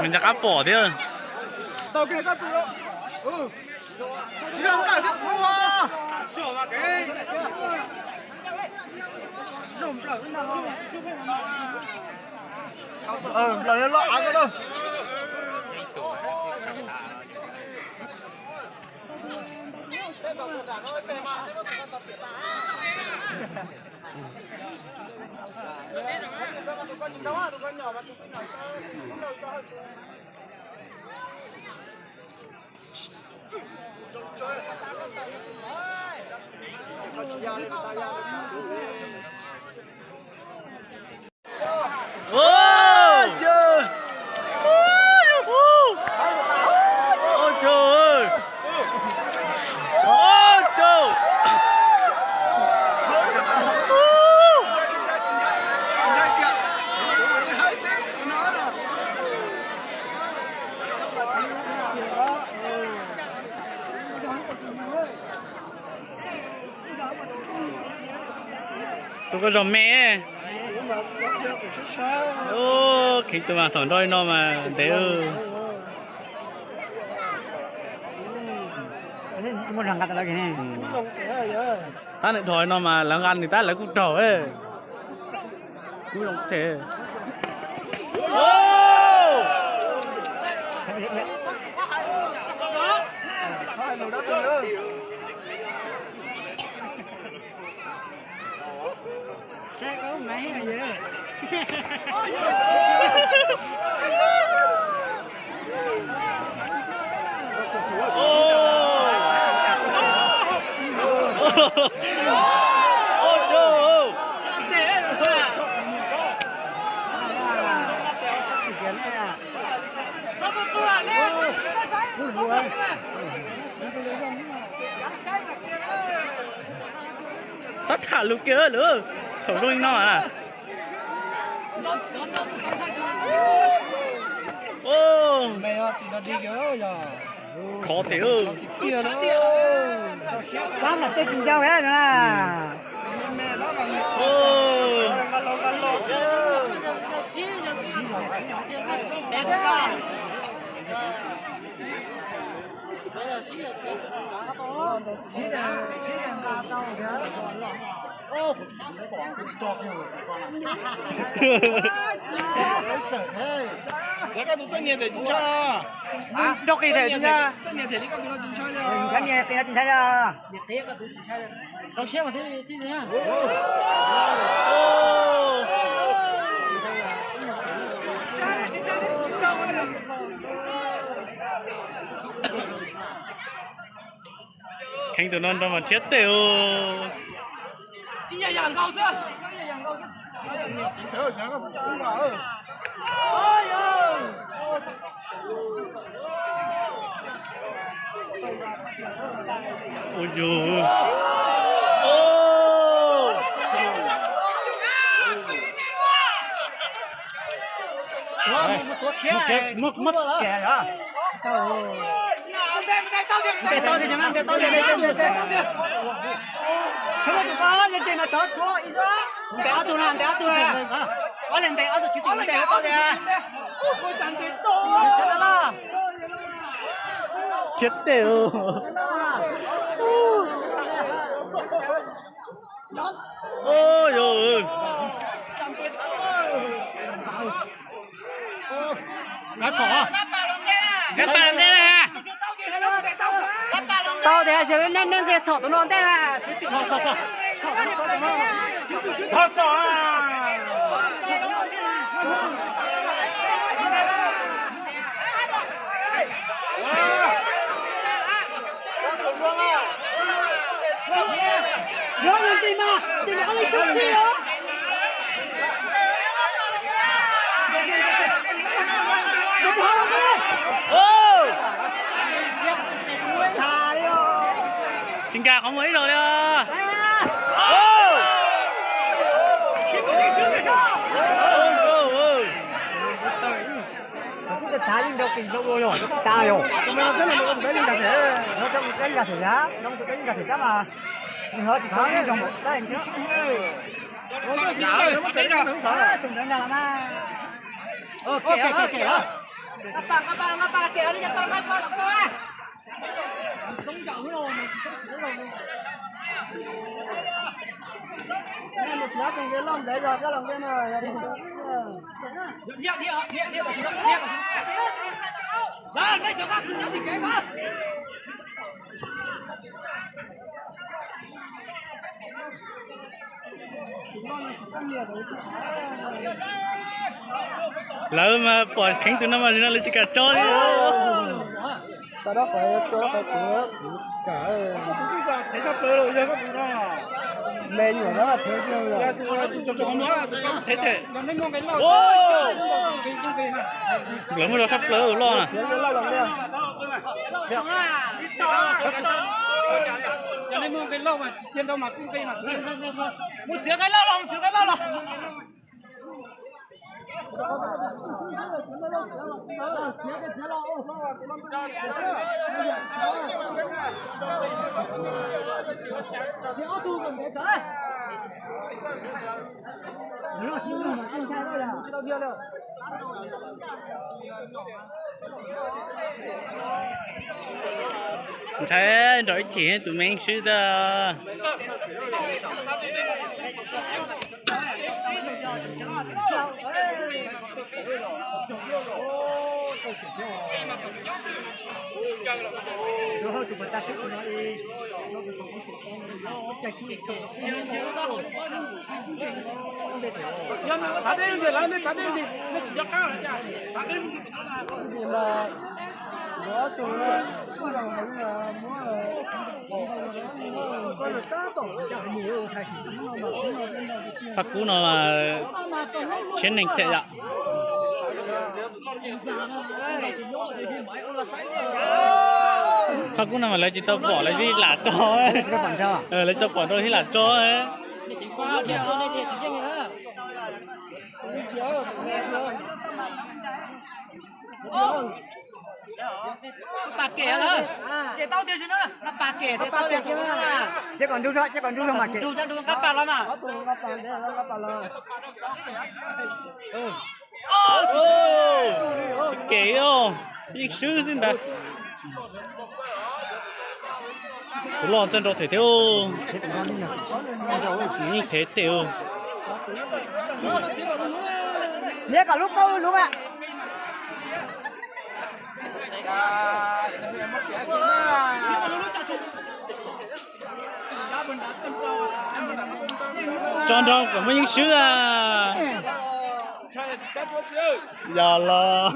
Nws rov qab pom thiab. Tus koj zog me. Kheev tus mas thaum nrog li no mas ntev. Tab nws dhos li no mas lawv nqa nws tab lawv kuj raug. Kuj zoo thiab. Txhob tham lus kiag lawm, thaum zoo li no a. Khov tiag. Tab mas tej tsis ncau na. Lawv koj tus txoj niag ntawm tsis ntshai. Nrog qis them tsis ntshai. Txoj niag them li koj tus no tsis ntshai. Nrog qis no tsis ntshai. Kheev tus no nrog mas thiab tej. Ui yus. Muab kev, muab kev. Ntes tau tiag, ntes tau tiag, ntes tau tiag. Ntes ob tug na, ntes ob tug na. Ob leeg ntes ob tug tswv tim ntes tau tiag. Thiab tej. Tau tias nej nej nqis txhom tus no ntej na. Tsis nkag qhov muag ib zaug li os. Kuv twb thav yeej nrau qis nrau ua yog, kuv twb thav yog. No tus peb yeej nkag them, no tus peb yeej nkag them tab mas, nws ho tsis txhob yeej zoo dab tib si. Lawv mas pom kheev tus no mas no lawv tsis kam tso li. Tso rau qhov, tso rau qhov kuv, kuv tsis kam. Me nyuam no thev tiag. Lawv muaj rau sab plaws loj na. Mus txiav qe loj los, mus txiav qe loj los. Ntshai nrog ib chim tus me swb tag. Phaj kub no mas tshiab neeg thiab yom. Phaj kub no mas lawv tsis tau pom, lawv tib lam tso, lawv tsis tau pom nrau tib lam tso. Pas kem lawm, kem tau tiag, pas kem thiaj tau tiag. Ces kom nrug, ces kom nrug zog mas kem. Nrug nrug nqab pas los mas. Kem os, yeej swb xwb ntag. Kuv loj txawj nrau them thiab, yeej them tej. Txiav kom lub qau lub mas. Tso nrau kom muaj yeej swb a. Yog los.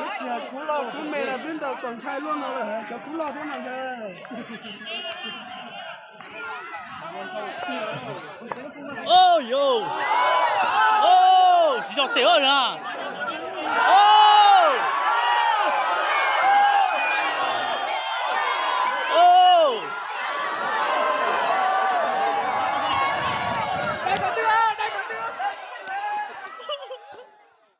Ib txhia kub loj kub me los twb ntaus kom ntshai luaj no lawm, cov kub loj thiab no ntag. Yog tem na.